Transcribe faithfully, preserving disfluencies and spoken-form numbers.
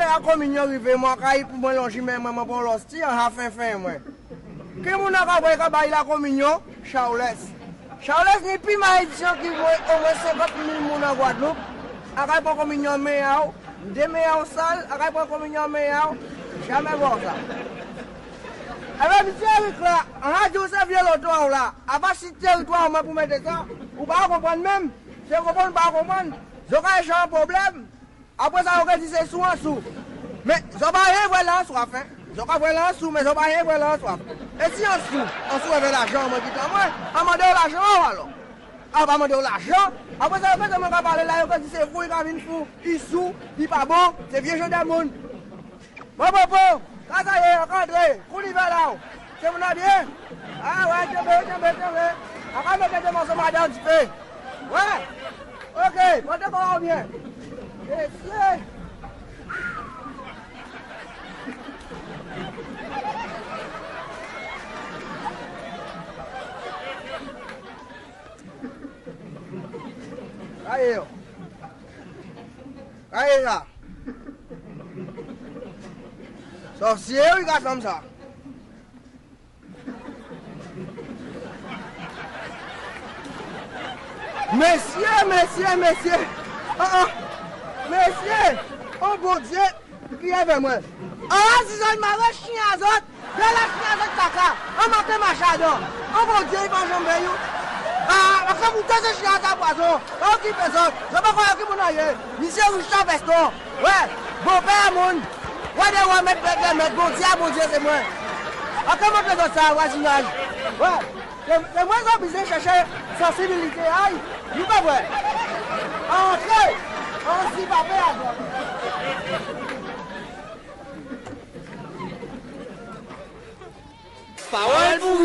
Lakominyon rive, mwen ka yi pou mwen lonji men mwen, mwen pran lòsti an ha fen fen mwen. Ki moun nan ka bay ka bay lakominyon? Charles. Charles ni pi maledisyon ki mwen, omwen senkant mil moun an Gwadloup. A kay pran kominyon men a w, de men a w sal, a kay pran kominyon men a w. Jamè vwa w sa. Ebyen, misye Erik la, an a di w se vye loto a w la. Apa si teritwa w mwen pou mete sa, ou pa konprann menm. Se konprann ou pa konprann. Zokay jan pwoblèm. Apre sa, yo ka di se sou an sou. Men, zò pa anyen vwè la an sou a fè. Zò ka vwè la an sou, men zò pa anyen vwè la an sou a fè. E si an sou, an sou avè lajan, mwen ki tan mwen, an mande w lajan an alò. A pa mande w lajan. Apre sa, yo ka mwen ka pale la, yo ka di se fou, li ka vin fou, li sou, li pa bon, se vye jan de moun. Bon, bon, bon, ka sa ye, an ka antre, kou li vè la ou. Se moun nan byen? A, wè, kenbe, kenbe, kenbe. An ka mete de mòso madan dife. Wè. Ok, pote kò a w byen. Mesye. Aye yo. Aye la. Sòsye wi gason sa. Mesye, mesye, mesye. Ah, ah. Mesye. Oh, Bondye. Ki avè mwen. Ah, si zòt mare chen a zòt. Bèl a chen a zòt kaka. An maten machadan. An Bondye, li pa janm bèy ou. Ah, paske pou tè se chen a sa pwazon. Pa okipe zòt. Zòt pa kwè ki moun an ye. Misye Richard Peston. Wè, bonpè a moun. Wè de wè mèt mèt de mèt, Bondye a Bondye se mwen. Antre montre zòt sa, vwazinaj. Wè, se, se mwen zòt bizwen chèche sansibilite a, nou pa vre. Antre, an si pa pè a zòt. Pawòl pou